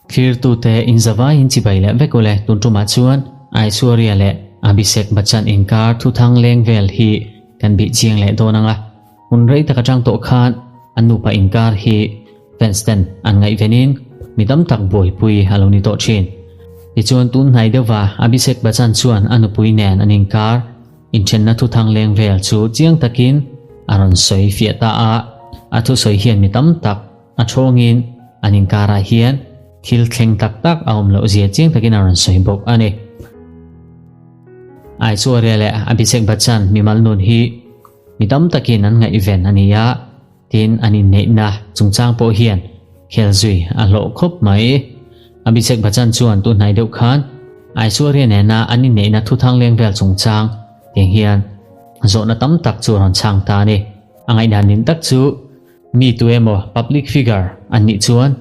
Thlirtute inzavaiin chibai leh vek ule tun tumah chuan Aishwarya leh Abhishek Bachchan inkar thuthang leng vel hi kan bih chiang leh dawn ang a. Hun rei tak atang tawh khan an nupa inkar hi fans ten an ngaihvenin mi tam tak buaipui a lo ni tawh thin. Tichuan tun hnai deuhva Abhishek Bachchan chuan a nupui nen an inkar Inthenna thuthang leng vel chu chiang takin a rawn sawi fiah ta a, a thusawi hian mi tam tak a thawngin an inkarah hian thil thleng tak tak a awm loh zia chiang takin a rawn sawi bawk a ni. Aishwarya leh Abhishek Bachchan mimal nun hi mi tam takin an ngaihven a ni a, tin an inneihna chungchang pawh hian khel zui a hlawh khawp mai. Abhishek Bachchan chuan tunhnai deuh khan Aishwarya nena an inneihna thuthang leng vel chungchang tiang hian zawhna tam tak chu a rawn chhang ta a ni. A ngaihdan nin tak chu mi tu emaw public figure an nih chuan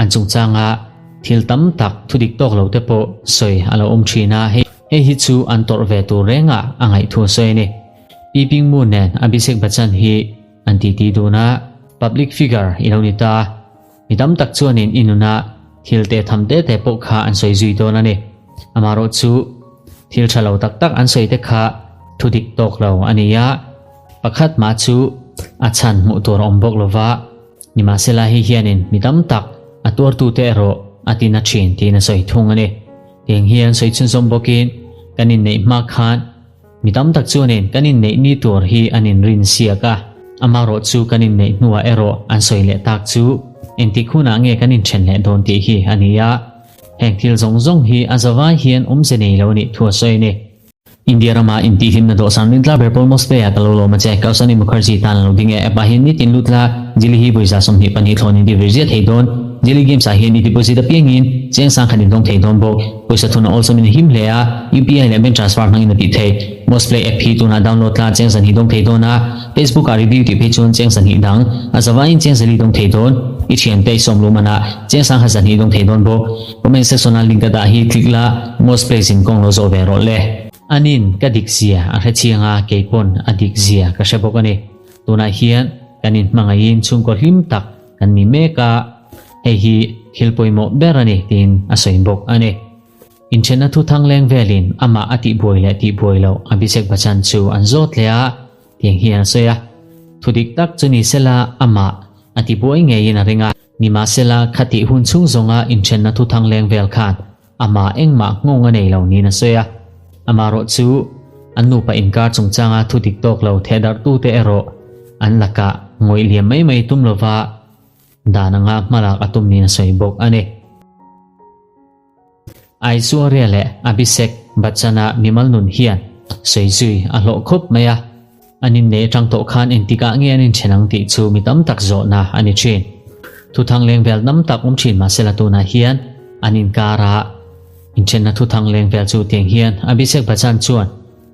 an chungchanga thil tam tak thudik tawk lo te pawh sawi a lo awm thin a, hei hi chu an tawrh ve tur rengah a ngaih thu a sawi a ni. Pi Ping Moon nen Abhishek Bachchan hi an titi dun a, public figure i lo ni ta. Mi tam tak chuanin i nuna thil te tham te te pawh kha an sawi zui dawn a ni. Amaherawh chu thil tha lo tak tak an sawi te kha thu dik tawk lo a ni a, pakhat mah chu a chhan hmuh tur a awm bawk lo va, nimahsela hei hianin mi tam tak a tuartute erawh a ti na thin tiin a sawi thung a ni. Tiang hian sawi chhunzawm bawkin kan inneih hma khan Mi tam tak chuanin kan inneih ni tur hi an inrin siak a, amaherawh chu kan inneih hnuah erawh an sawi leh tak chu engtik hunah nge kan inthen leh dawn tih hi a ni a. Heng thil zawng zawng hi a zavai hian awmze nei lo nih thu a sawi a ni. India rama intihhlimna dawhsan rin tla ber Paul Mospe-a ka lo lawm a che. Kausani Mukherjee tan a lo ding e. App ah hian nitin lut la, Jili hi vawi 22 thlawn in ti vir ziah thei dawn. Jili Games ah hian i deposit apiangin cheng sangkhat in dawng thei dawn bawk. Pawisa thun a awlsawmin a him hle a, UPI leh bank transfer hmangin a tih theih. Mostplay app hi tunah download tla cheng 2 dawng thei dawn a, Facebook ah review tih phei chuan cheng 2 dang, a zavaiin cheng 4 dawng thei dawn. I thiante i sawm luh manah cheng 2 dawng thei dawn bawk. Comment section a link ka dah hi click la, Mostplay zin kawng lo zawh ve rawh le. Anin ka dik zia a hre chiang a, kei pawn a dik zia ka hre bawk a ni. Tunah hian kan inhmangaihin chhungkaw hlim tak kan ni mek a, hei hi thil pawimawh ber a ni tiin a sawi bawk a ni. Inthenna thuthang leng velin amah a tihbuai leh tihbuai loh Abhishek Bachchan chu an zawt leh a, tiang hian a sawi a, Thu dik tak chu ni sela amah a tibuai ngeiin a ring a, nimahsela khatih hun chhung zawnga inthenna thuthang leng vel khan amah engmah nghawng a nei lo niin a sawi a. Amaherawh chu an nupa inkar chungchanga thu dik tawk lo thehdarhtute erawh an lakah ngawih liam mai mai tum lova dan anga hmalak a tum niin a sawi bawk a ni. Aishwarya leh Abhishek Bachchan-a mimal nun hian sawi zui a hlawh khawp mai a, an innei atang tawh khan engtikah nge an inthen ang tih chu mi tam tak zawhna a ni thin. Thuthang leng vel tam tak awm thin mahsela tunah hian an inkara inthenna thuthang leng vel chu tiang hian Abhishek Bachchan chuan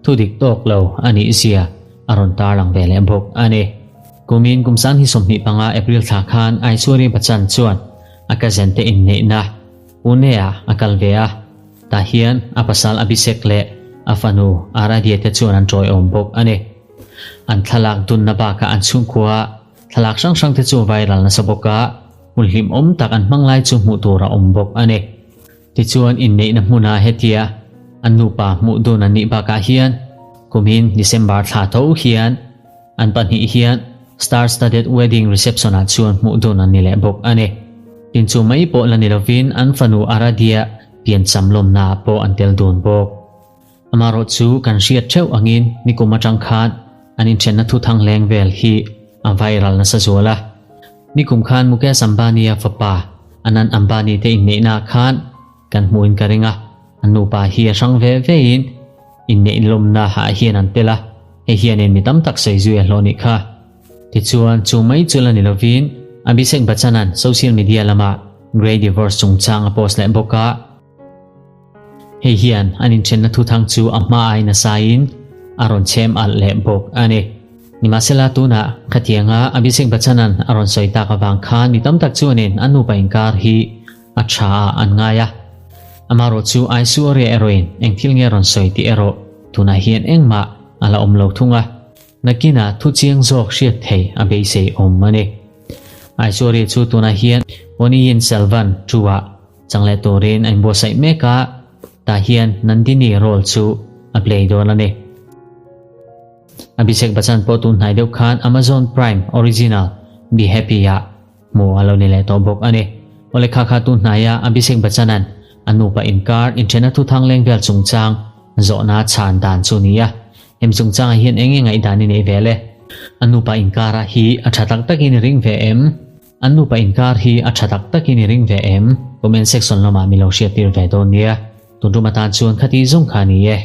thu dik tawk lo a nih zia a rawn tarlang ve leh bawk a ni. Kumin kum 2025 April thla khan Aishwarya Bachchan chuan a cousin te inneihna Pune-ah a kal ve a, tah hian a pasal Abhishek leh a fanu Aradhya te chuan an tawiawm bawk a ni. An thlalak dunna bakah an chhungkua thlalak hrang hrang te chu viral nasa bawk a, hmun hlimawm tak an hmang lai chu hmuh tur a awm bawk a ni. Tichuan inneihna hmuna hetia an nupa hmuh dun an nih bakah hian kumin December thla tho hian An pahnih hian star-studded wedding reception-ah chuan hmuh dun an ni leh bawk a ni. Tin chu mai pawh la ni lovin an fanu Aradhya piancham lawmnaah pawh an tel dun bawk. Amaherawh chu kan hriat theuh angin nikum atang khan an inthenna thuthang leng vel hi a viral nasa zual a. Nikum khan Mukesh Ambani-a fapa Anand Ambani te inneihnaah khan kan hmuhin ka ring a, an nupa hi a hrang ve vein inneih lawmna ah hian an tel a. Hei hianin mi tam tak sawi zui a hlawh nih kha. Tichuan, chu mai chu la ni lovin, Abhishek Bachchan-a'n social media lama Grey Divorce chungchang a post leh bawk a. Hei hian an inthenna thuthang chu a hma ai nasain a rawn chhem alh leh bawk a ni. Nimahsela, tunah khatianga Abhishek Bachchan-a'n a rawn sawi tak avang khan mi tam tak chuanin an nupa inkar hi a tha ah an ngai a. Amaherawh chu Aishwarya erawhin eng thil nge rawn sawi tih erawh tunah hian engmah a la awm lo thung a, nakinah thu chiang zawk hriat thei a beisei awm a ni. Aishwarya chu tunah hian Ponniyin Selvan 2-ah chang leh turin a inbuatsaih mek a, tah hian Nandini role chu a play dawn a ni. Abhishek Bachchan pawh tun hnai deuh khan Amazon Prime Original Be Happy-ah hmu a lo ni leh tawh bawk a ni. Awle kha kha tun hnaia Abhishek Bachchan-a'n a nupa inkar inṭhenna thuthang leng vel chungchang zawhna chhan dan chu ni a. Hemi chungchangah hian eng nge ngaihdan i neih ve le? A nupa inkara hi a ṭha tak takin i ring ve em? An nupa inkar hi a ṭha tak takin i ring ve em? Comment section lamah mi lo hriattir ve dawn nia. Tun tum atan chuan khati zawng kha a ni e.